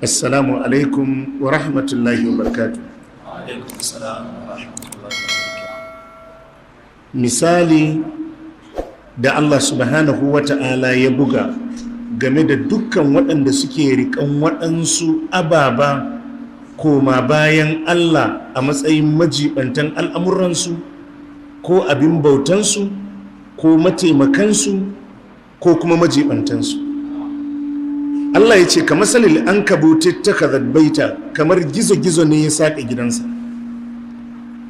السلام عليكم ورحمة الله وبركاته. Alaikum salam wa rahmatullahi wa barakatuh. Misali da Allah subhanahu wa ta'ala ya buga game da dukkan waɗanda suke riƙan waɗansu ababa koma bayan Allah a matsayin majibantan al'amuransu ko abin bautansu ko mataimakansu ko kuma majibantansu. Allah ya ce, كمثل العنكبوت اتخذت بيتا, kamar gizo-gizo ne ya saƙa gidansa.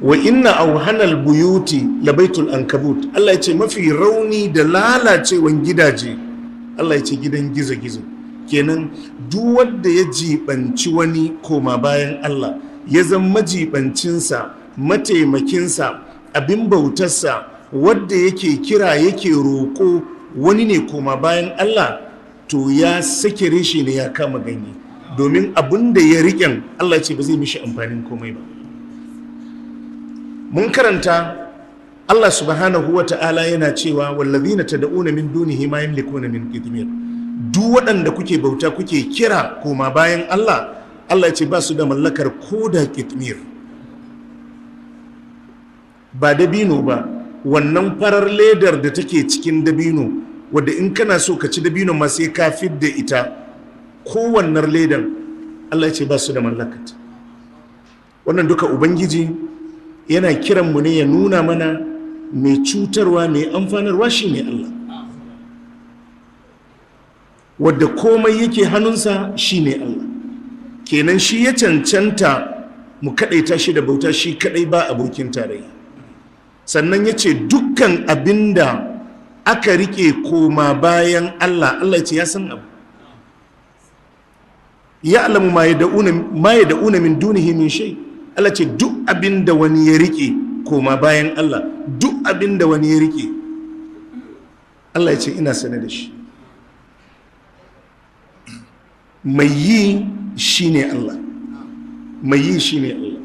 وإن أوهن البيوت لبيت العنكبوت. Allah ya ce mafi rauni da lalacewan gidaje, Allah ya ce gidan gizo-gizo kenan. Duk wanda ya jibanci wani koma bayan Allah, ya zama majibancinsa, mataimakinsa, abin bautarsa, wadda yake kira, yake roƙo, wani ne koma bayan Allah, to ya sake reshe ne ya kama ganye, domin abin da ya riƙen, Allah ce ba zai mishi amfanin komai ba. Mun karanta Allah subhanahu wa ta'ala yana cewa والذين تدعون من دونه ما يملكون من قطمير. Duk waɗanda kuke bauta, kuke kira koma bayan Allah, Allah ya ce ba su da mallakar koda kitmir, ba dabino ba, wannan farar ledar da take cikin dabino, wadda in kana so ka ci dabino ma sai ka fidda ita, kowannar ledan, Allah ya ce ba su da mallakata. Wannan duka Ubangiji yana kiranmu ne ya nuna mana mai cutarwa, mai amfanarwa shi ne Allah, wadda komai yake hannunsa shi ne Allah. Kenan shi ya cancanta mu kaɗaita shi da bauta shi kaɗai, ba abokin tarayya. Sannan ya ce dukkan abinda aka rike koma bayan Allah, Allah ya ce ya san abu. يعلم ما يدعون من دونه من شيء. Allah ce duk abinda wani ya rike koma bayan Allah, duk abinda wani ya rike, Allah ya ce ina sane da shi. Mai yi shine Allah, mai yi shine Allah.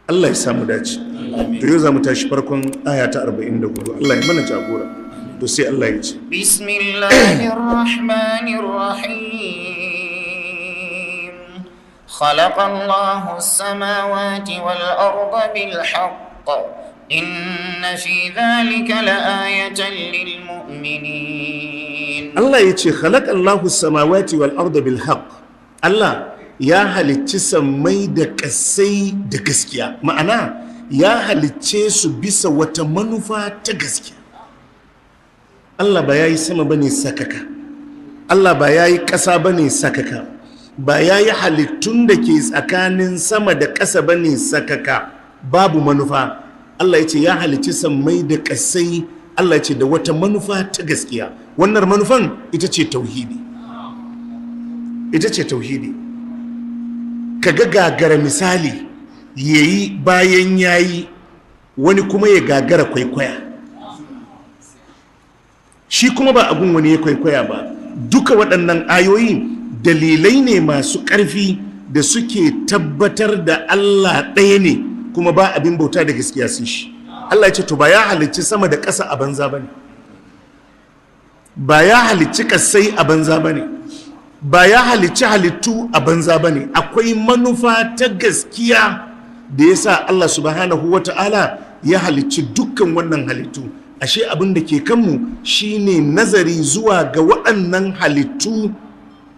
Allah ya samu dace. To yau za mu tashi farkon aya ta 44. Allah ya mana jagora. To sai Allah ya ce: بسم الله الرحمن الرحيم. خلق الله السماوات والأرض بالحق، إن في ذلك لآية للمؤمنين. Allah ya ce خلق الله السماوات والأرض بالحق. Allah ya halicci sammai da ƙasai da gaskiya, ma'ana ya halicce su bisa wata manufa ta gaskiya. Allah ba ya yi sama bane sakaka, Allah ba ya yi ƙasa bane sakaka, ba ya yi halittun da ke tsakanin sama da ƙasa bane sakaka babu manufa. Allah ya ce ya halicci sammai da ƙasai, Allah ya ce da wata manufa ta gaskiya. Wannan manufan ita ce tauhidi, ita ce tauhidi. Kaga gagara misali yayi, bayan yayi wani kuma ya gagara kwaikwaya, shi kuma ba abun wani ya kwaikwaya ba. Duka waɗannan ayoyi dalilai ne masu ƙarfi da suke tabbatar da Allah ɗaya ne kuma ba abin bauta da gaskiya sai shi. Allah ya ce to ba ya halicci sama da ƙasa a banza bane, ba ya halicci ƙasai a banza bane, ba ya halicci halittu a banza bane. Akwai manufa ta gaskiya da ya sa Allah subhanahu wa ta'ala ya halicci dukkan wannan halittu. Ashe abin da ke kanmu shine nazari zuwa ga waɗannan halittu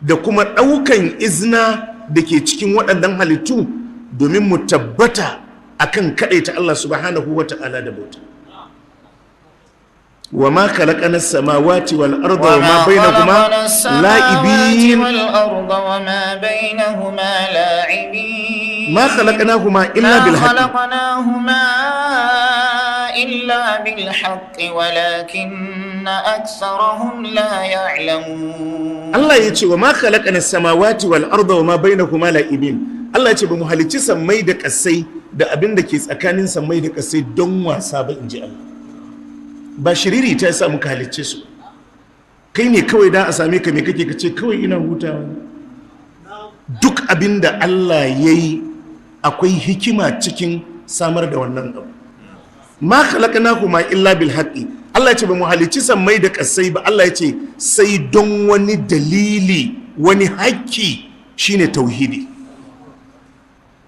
da kuma ɗaukan izina da ke cikin waɗannan halittu, domin mu tabbata akan kaɗaita Allah subhanahu wa ta'ala da bauta. وما خلقنا السماوات والأرض وما بينهما لاعبين. والأرض وما بينهما لاعبين. ما خلقناهما إلا ما بالحق. خلقناهما إلا بالحق ولكن أكثرهم لا يعلمون. Allah ya ce وما خلقنا السماوات والأرض وما بينهما لاعبين. Allah ya ce ba mu halicci sammai da kasai da abin da ke tsakanin sammai da kasai don wasa ba, in ji Allah. Ba shiriri ta yasa muka halicce su. Kai ne kawai da a same ka, me kake, ka ce kawai ina hutawa ne. Duk abin da Allah ya yi akwai hikima cikin samar da wannan abu. ما خلقناهما إلا بالحق. Allah ya ce ba mu halicci sammai da ƙasai ba. Allah ya ce sai don wani dalili, wani haƙƙi, shine tauhidi.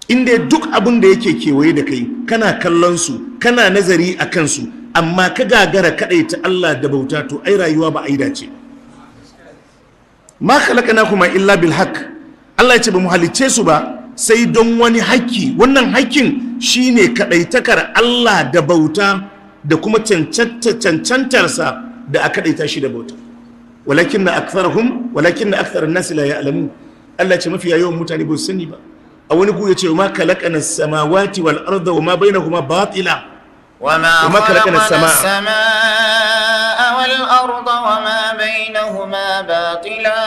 Inda duk abin da yake kewaye da kai kana kallon su, kana nazari a kansu, amma ka gagara kaɗaita Allah da bauta, to ai rayuwa ba a yi dace. Ma khalaqnakuma illa bil haqq. Allah ya ce ba mu halicce su ba sai don wani haƙƙi. Wannan haƙƙin shine kaɗaitakar Allah da bauta da kuma cancantarsa da aka kaɗaita shi da bauta. Walakin na aktharuhum, walakin na aktharun nasi la ya'lamun. Allah ya ce mafiya yawan mutane ba su sani ba. A wani ku ya ce ma khalaqana samawati wal arda wa ma bainahuma batila. وما وما خلقنا خلقنا السماء. السماء والأرض وما بينهما باطلا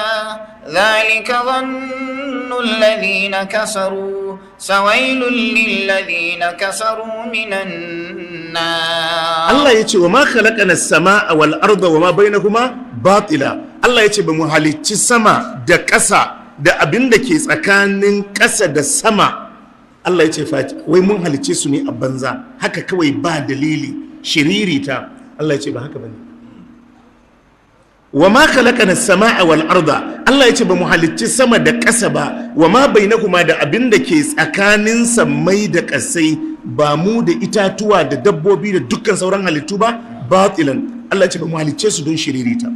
ذلك ظن الذين كفروا فويل للذين كفروا من النار. Allah ya ce wa ma khalaqana as-samaa wal arda wa ma bainahuma batila. Allah ya ce ba mu halicci sama da ƙasa da abin da ke tsakanin ƙasa da sama, Allah ya ce wai mun halicce su ne a banza haka kawai ba dalili, shiririta. Allah ya ce ba haka bane. Wa ma khalaqana as-samaa wal arda, Allah ya ce ba mu halicci sama da ƙasa ba, wa ma bainahuma, da abin da ke tsakanin sammai da ƙasai, ba mu da itatuwa da dabbobi da dukkan sauran halittu ba, batilan. Allah ya ce ba mu halicce su don shiririta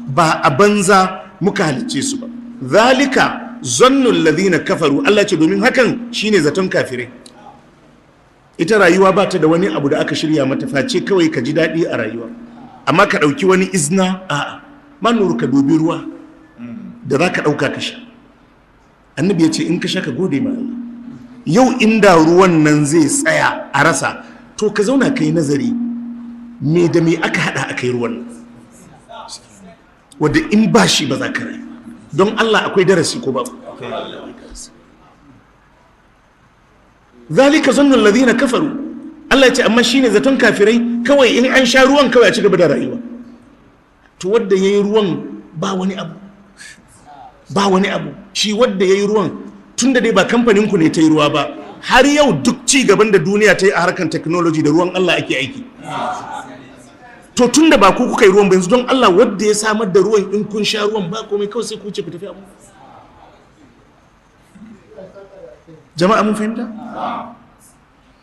ba, a banza muka halicce su ba. Zalika zannul ladina kafaru. Allah ya ce domin hakan shine zaton kafirai. Ita rayuwa ba ta da wani abu da aka shirya mata face kawai ka ji daɗi a rayuwa, amma ka ɗauki wani izna, a'a. Manur, ka dubi ruwa da za ka ɗauka ka sha. Annabi ya ce in ka sha ka gode ma Allah. Yau inda ruwan nan zai tsaya a rasa, to ka zauna ka yi nazari me da me aka haɗa aka yi ruwan nan, wadda in ba shi ba za ka rayu. Don Allah akwai darasi ko babu? Zalika zannul ladina kafaru. Allah ya ce amma shine zaton kafirai, kawai in an sha ruwan kawai a ci gaba da rayuwa. To wanda yayi ruwan ba wani abu, ba wani abu. Shi wanda yayi ruwan, tunda dai ba kamfanin ku ne ta yi ruwa ba, har yau duk ci gaban da duniya ta yi a harkar technology da ruwan Allah ake aiki. To tunda ba ku kuka yi ruwan ba, yanzu don Allah wanda ya samar da ruwan, in kun sha ruwan ba komai, kawai sai ku ce ku tafi abu. Jama'a mun fahimta?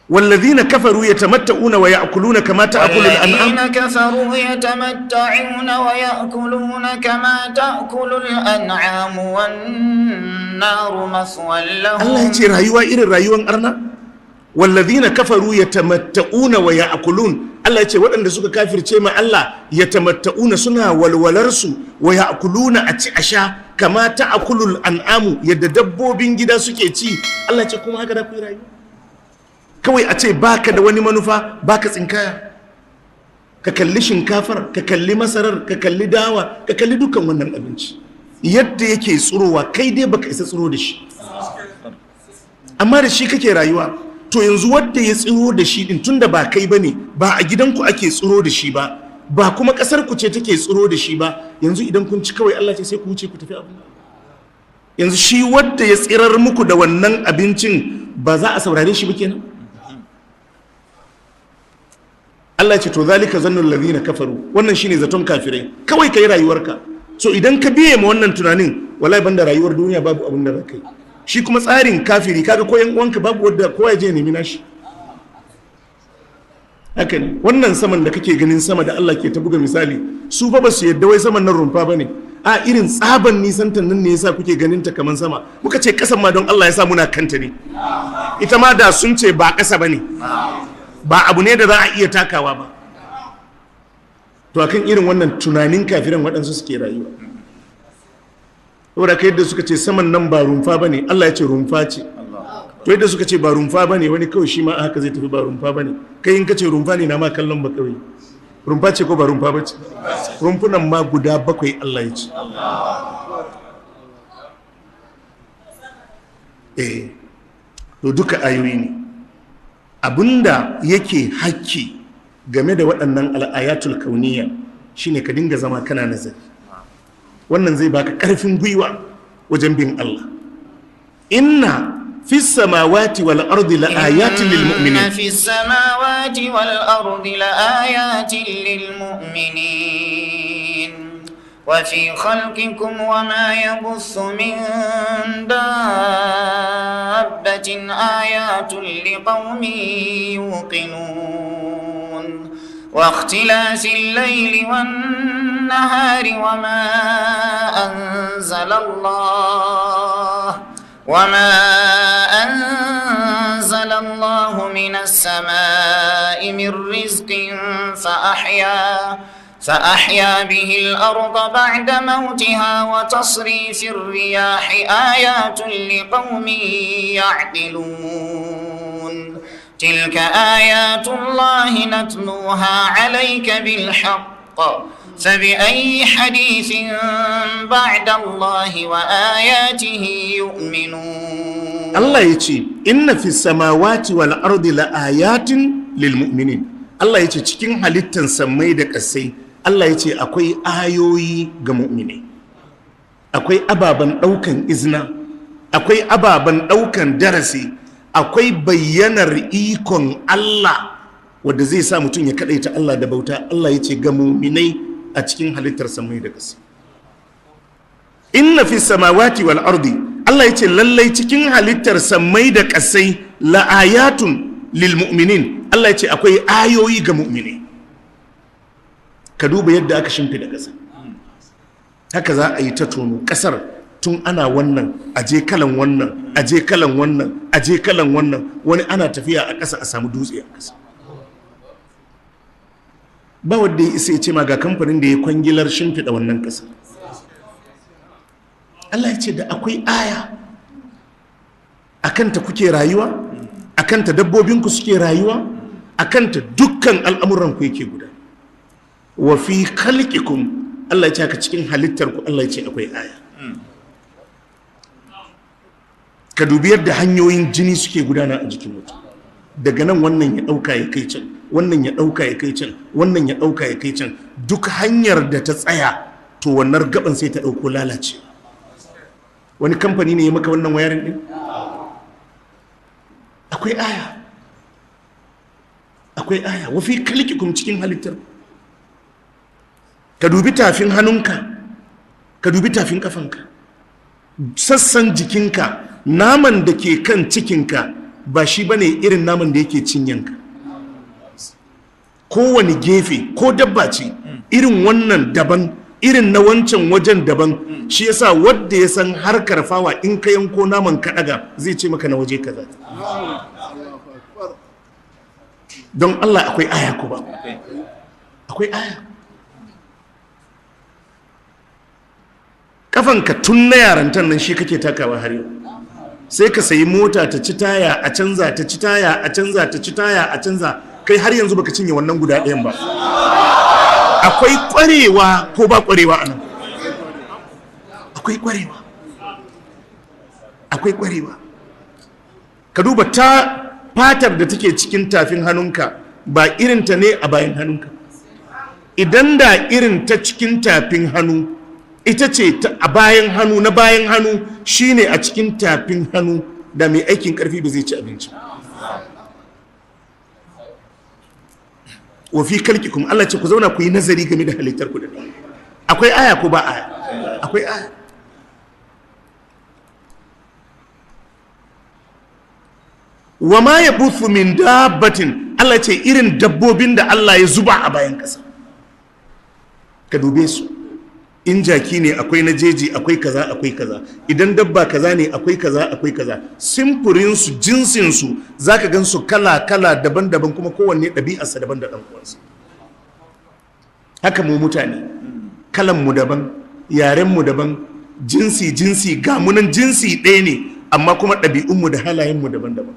والذين كفروا يتمتعون ويأكلون كما تأكل الأنعام. والذين كفروا يتمتعون ويأكلون كما تأكل الأنعام والنار مثوى لهم. Allah ya ce rayuwa irin rayuwan arna. Wallazina kafaru yatamatta'una wa ya'kulun. Allah ya ce waɗanda suka kafirce ma Allah, yatamatta'una, suna walwalar su, wa ya'kuluna, a ci a sha, kama ta'kulul an'amu, yadda dabbobin gida suke ci. Allah ya ce kuma haka da ku yi rayuwa, kawai a ce baka da wani manufa, baka tsinkaya. Ka kalli shinkafar, ka kalli masarar, ka kalli dawa, ka kalli dukkan wannan abinci yadda yake tsirowa. Kai dai baka isa tsiro da shi, amma da shi kake rayuwa. To yanzu wadda ya tsiro da shi din, tunda ba kai bane ba, a gidanku ake tsiro da shi ba, ba kuma kasar ku ce take tsiro da shi ba, yanzu idan kun ci kawai Allah ce sai ku wuce ku tafi abu. Yanzu shi wadda ya tsirar muku da wannan abincin ba za a saurare shi ba kenan? Allah ce to zalika zannul ladina kafaru, wannan shine zaton kafirai, kawai kai rayuwarka. So idan ka biye ma wannan tunanin, wallahi banda rayuwar duniya babu abin da za ka yi. Shi kuma tsarin kafiri, kaga ko yan uwanka babu wadda kowa ya je nemi nashi. Haka ne. Wannan saman da kake ganin sama da Allah ke ta buga misali, su fa ba su yadda wai saman nan rumfa bane. A irin tsaban nisan ta nan ne yasa kuke ganin ta kaman sama. Muka ce kasan ma don Allah ya sa muna kanta ne. Ita ma da sun ce ba kasa bane, ba abu ne da za a iya takawa ba. To akan irin wannan tunanin kafiran waɗansu suke rayuwa. Saboda ka yadda suka ce saman nan ba rumfa ba ne, Allah ya ce rumfa ce. To yadda suka ce ba rumfa ba ne, wani kawai shi ma haka zai tafi ba rumfa ba ne. Kai in ka ce rumfa ne na ma kallon ba kawai. Rumfa ce ko ba rumfa ba ce? Rumfunan ma guda 7 Allah ya ce. To duka ayoyi ne. Abinda yake hakki game da waɗannan al'ayatul kauniya shine ka dinga zama kana nazari. Wannan zai baka ƙarfin gwiwa wajen bin Allah. Inna fis samawati wal ardi la ayatin lil mu'minin. إن في السماوات والأرض لآيات للمؤمنين وفي خلقكم وما يبث من دابة آيات لقوم يوقنون واختلاف الليل والنهار وما أنزل الله من السماء من رزق فأحيا به الأرض بعد موتها وتصريف الرياح آيات لقوم يعقلون تلك آيات الله نتلوها عليك بالحق فبأي حديث بعد الله وآياته يؤمنون. Allah ya ce inna fi samawati wal ardi la ayatin lil mu'minin. Allah ya ce cikin halittan sammai da ƙasai, Allah ya ce akwai ayoyi ga mu'minai, akwai ababen ɗaukan izina, akwai ababen ɗaukan darasi, akwai bayyanar ikon Allah wadda zai sa mutum ya kaɗaita Allah da bauta. Allah ya ce ga mu'minai a cikin halittar sammai da ƙasai. Inna fi samawati wal ardi, Allah ya ce lallai cikin halittar sammai da ƙasai, la ayatun lil mu'minin, Allah ya ce akwai ayoyi ga mu'mini. Ka duba yadda aka shimfida ƙasa, haka za a yi ta tono ƙasar tun ana wannan, aje kalan wannan, aje kalan wannan, aje kalan wannan, wani ana tafiya a ƙasa a samu dutse a ƙasa. Ba wanda ya isa ya ce ma ga kamfanin da ya kwangilar shimfiɗa wannan ƙasa. Allah ya ce da akwai aya a kanta kuke rayuwa, a kanta dabbobinku suke rayuwa, a kanta dukkan al'amuranku yake guda. Wa fi khalqikum, Allah ya ce haka cikin halittarku, Allah ya ce akwai aya. Ka dubi yadda hanyoyin jini suke gudana a jikin mutum, daga nan wannan ya ɗauka ya kai can, wannan ya ɗauka ya kai can, wannan ya ɗauka ya kai can. Duk hanyar da ta tsaya, to wannan gaban sai ta ɗauko lalacewa. Wani kamfani ne ya maka wannan wayarin ɗin? Akwai aya, akwai aya. Wa fi khalqikum, cikin halittar, ka dubi tafin hannunka, ka dubi tafin kafanka, sassan jikinka, naman da ke kan cikinka ba shi bane irin naman da yake cinyanka. Kowane gefe, ko dabba ce, irin wannan daban, irin na wancan wajen daban. Shi yasa wadda ya san harkar fawa, in ka yanko naman ka daga, zai ce maka na waje kaza. Don Allah, akwai aya ko ba akwai aya? Kafanka tun na yarantan nan shi kake takawa har yau. Sai ka sayi mota, ta ci taya a canza, ta ci taya a canza, ta ci taya a canza, kai har yanzu baka cinye wannan guda ɗayan ba. Akwai ƙwarewa ko ba ƙwarewa a nan? Akwai ƙwarewa, akwai ƙwarewa. Ka duba ta fatar da take cikin tafin hannunka, ba irinta ne a bayan hannunka. Idan da irin ta cikin tafin hannu ita ce a bayan hannu, na bayan hannu shine a cikin tafin hannu, da mai aikin karfi ba zai ci abinci. Wa fi khalqikum, Allah ce ku zauna ku yi nazari game da halittar ku da akwai aya ko ba aya? Akwai aya. Wa ma yabuthu min dabbatin, Allah ce irin dabbobin da Allah ya zuba a bayan ƙasa, ka dube su. In jaki ne, akwai na jeji, akwai kaza, akwai kaza. Idan dabba kaza ne, akwai kaza, akwai kaza. Simfurinsu, jinsinsu, za ka gan su kala kala, daban-daban, kuma kowanne ɗabi'arsa daban da ɗan uwansa. Haka mu mutane, kalan mu daban, yaren mu daban, jinsi jinsi, ga munan jinsi ɗaya ne, amma kuma ɗabi'unmu da halayenmu daban-daban.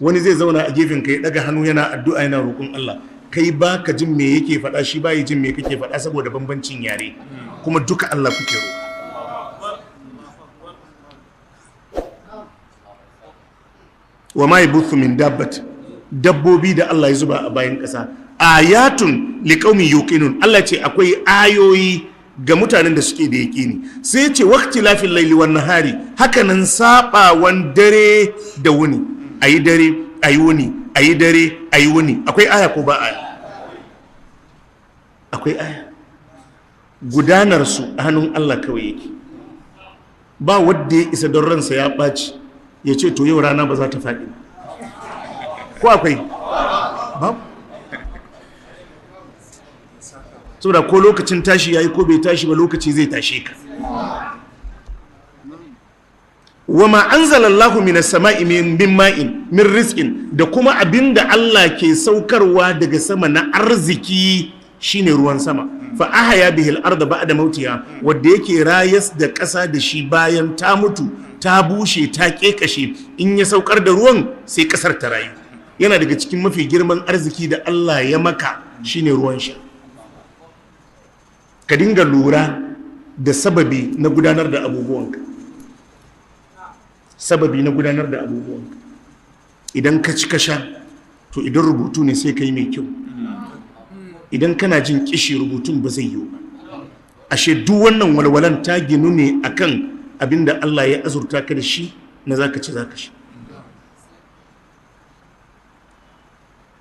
Wani zai zauna a gefen ka, ya ɗaga hannu yana addu'a, yana roƙon Allah, kai ba ka jin me yake faɗa, shi ba jin me kake faɗa, saboda bambancin yare, kuma duka Allah kuke roƙa. Wa ma yabuthu min dabbat, dabbobi da Allah ya zuba a bayan ƙasa, ayatun liqaumin yuqinun. Allah ce akwai ayoyi ga mutanen da suke da yaƙini. Sai ce waqtilafil laili wan nahari, hakanan sabawan dare da wuni. Ayi dare ayi wuni, ayi dare ayi wuni. Akwai aya ko ba aya? Akwai aya. Gudanar su a hannun Allah kawai yake. Ba wanda ya isa don ransa ya ɓaci ya ce to yau rana ba za ta faɗi. Ko akwai? Babu. Saboda ko lokacin tashi yayi ko bai tashi ba, lokaci zai tashe ka. Wama anzalallahu minas sama'i min ma'in min rizqin, da kuma abinda Allah ke saukarwa daga sama na arziki shine ruwan sama. Fa ahaya bihil arda ba'da mautiha, wanda yake rayas da ƙasa da shi bayan ta mutu, ta bushe, ta kekashe. In ya saukar da ruwan sai ƙasar ta rayu. Yana daga cikin mafi girman arziki da Allah ya maka shine ruwan sha. Ka dinga lura da sababi na gudanar da abubuwanka. Sababi na gudanar da abubuwanka. Idan ka ci ka sha, to idan rubutu ne sai ka yi mai kyau. Idan kana jin kishi, rubutun ba zai yiwu ba. Ashe duk wannan walwalan ta ginu ne akan abinda Allah ya azurta ka da shi na zaka ci zaka sha.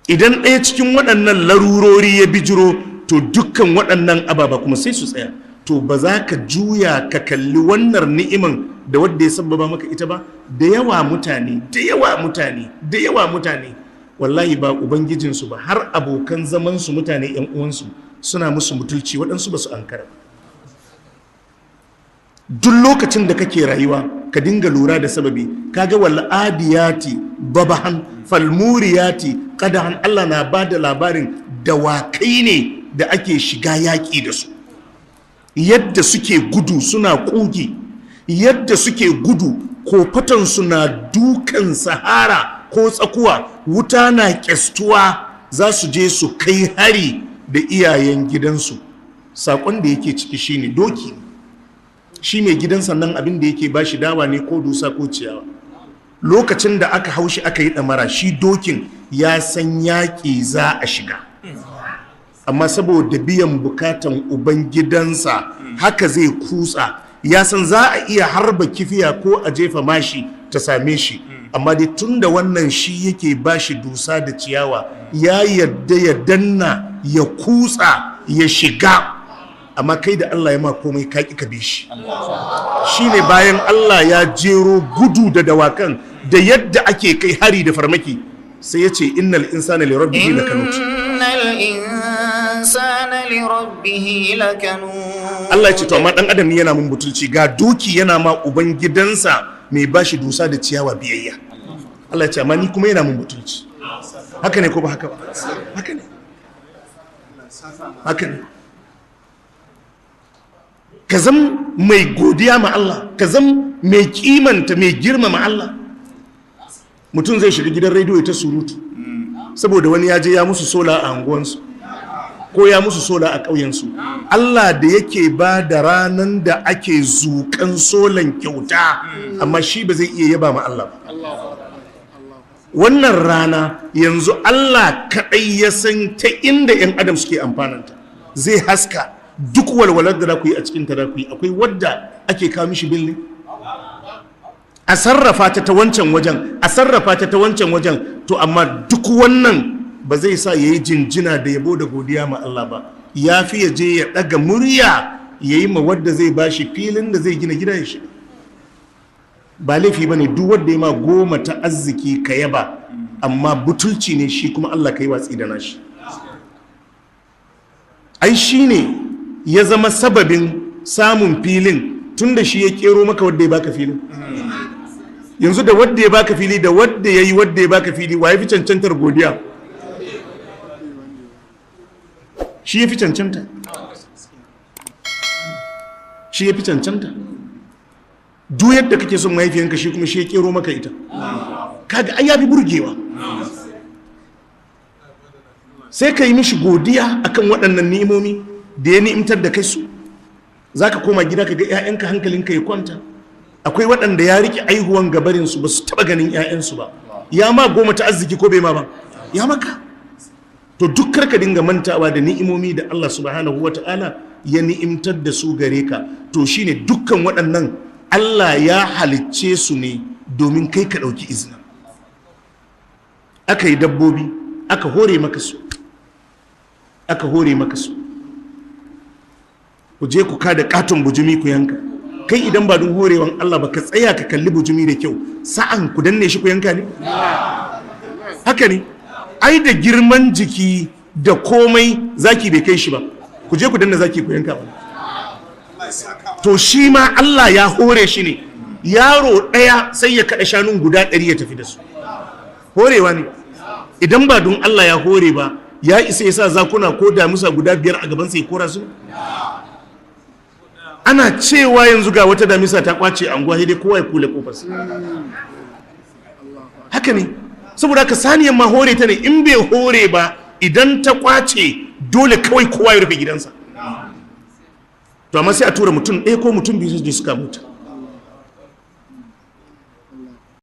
Idan ɗaya cikin waɗannan larurori ya bijiro, to dukkan waɗannan ababa kuma sai su tsaya. To ba za ka juya ka kalli wannan ni'iman da wadda ya sabbaba maka ita ba. Da yawa mutane, da yawa mutane, da yawa mutane, wallahi ba ubangijinsu ba, har abokan zamansu mutane yan uwansu suna musu mutulci, waɗansu ba su ankara ba. Duk lokacin da kake rayuwa ka dinga lura da sababi. Kaga wal adiyati babahan falmuriyati qadahan, Allah na bada labarin dawakai ne da ake shiga yaƙi da su, yadda suke gudu suna ƙugi, yadda suke gudu kofatansu na dukan sahara ko tsakuwa, wuta na ƙyastuwa, za su je su kai hari da iyayen gidansu. Saƙon da yake ciki shine doki shi mai gidansa nan abin da yake bashi dawa ne ko dusa ko ciyawa. Lokacin da aka haushi aka yi ɗamara, shi dokin ya san yaƙi za a shiga, amma saboda biyan bukatan ubangidansa haka zai kutsa. Ya san za a iya harba kifiya ko a jefa mashi ta same shi, amma dai tun da wannan shi yake bashi dusa da ciyawa, ya yadda ya danna ya kutsa ya shiga. Amma kai da Allah ya ma komai ka ƙi ka bi shi. Shine bayan Allah ya jero gudu da dawakan da yadda ake kai hari da farmaki, sai ya ce innal insana li rabbihi lakanut. Innal insana li rabbihi lakanut. Allah ya ce to amma dan adam ne yana mun butulci, ga doki yana ma uban gidansa mai bashi dusa da ciyawa biyayya. Allah ya ce amma ni kuma yana mun butulci. Haka ne ko ba haka ba? Haka ne. Haka ne. Ka zam mai godiya ma Allah, ka zam mai kimanta mai girmama Allah. Mutum zai shiga gidan rediyo ya ta surutu saboda wani ya je ya musu sola a anguwansu ko ya musu sola a ƙauyensu. Allah da yake ba da ranan da ake zuƙan solan kyauta, amma shi ba zai iya yaba ma Allah ba. Wannan rana yanzu Allah kaɗai ya san ta inda 'yan adam suke amfananta. Zai haska duk walwalar da za ku yi a cikin ta za ku yi. Akwai wadda ake kawo mishi bil ne a sarrafa ta ta wancan wajen, a sarrafa ta ta wancan wajen. To amma duk wannan ba zai sa ya yi jinjina da yabo da godiya ma Allah ba. Ya fi ya je ya ɗaga murya ya yi ma wadda zai ba shi filin da zai gina gida ya shiga. Ba laifi ba ne duk wadda ya ma goma ta arziki ka yaba, amma butulci ne shi kuma Allah ka yi watsi da nashi. Ai shi ne ya zama sababin samun filin, tun da shi ya kero maka wadda ya baka filin. Yanzu da wadda ya baka fili da wadda ya yi wadda ya baka fili, wa ya fi cancantar godiya? Shi ya fi cancanta. Shi ya fi cancanta. Duk yadda kake son mahaifiyanka, shi kuma shi ya kero maka ita. Kaga ai ya fi burgewa. Sai ka yi mishi godiya akan waɗannan ni'imomi da ya ni'imtar da kai su. Za ka koma gida ka ga 'ya'yanka, hankalinka ya kwanta. Akwai waɗanda ya riƙe aihuwan gabarinsu ba su taɓa ganin 'ya'yansu ba. Ya ma goma ta arziki ko bai ma ba? Ya maka. To duk karka dinga mantawa da ni'imomi da Allah subhanahu wa ta'ala Ya ni'imtar da su gare ka. To shine dukkan waɗannan Allah ya halicce su ne domin kai ka ɗauki izina. Aka yi dabbobi, aka hore maka su, aka hore maka su. Ku je ku kada katon bujumi ku yanka. Kai, idan ba don horewan Allah ba, ka tsaya ka kalli bujumi da kyau, sa'an ku danne shi ku yanka ne? Haka ne ai, da girman jiki da komai, zaki bai kai shi ba. Ku je ku danna zaki ku yanka ba. To shi ma Allah ya hore shi ne. Yaro ɗaya sai ya kaɗa shanun guda 100 ya tafi da su. Horewa ne. Idan ba don Allah ya hore ba, ya isa ya sa zakuna ko damusa guda biyar a gabansa ya kora su? Ana cewa yanzu ga wata damisa ta kwace anguwa, sai dai kowa ya kule kofarsa. Haka ne. Saboda haka saniyan ma hore ta ne. In bai hore ba, idan ta kwace, dole kawai kowa ya rufe gidansa. To amma sai a tura mutum ɗaya ko mutum biyu su je su kamo ta.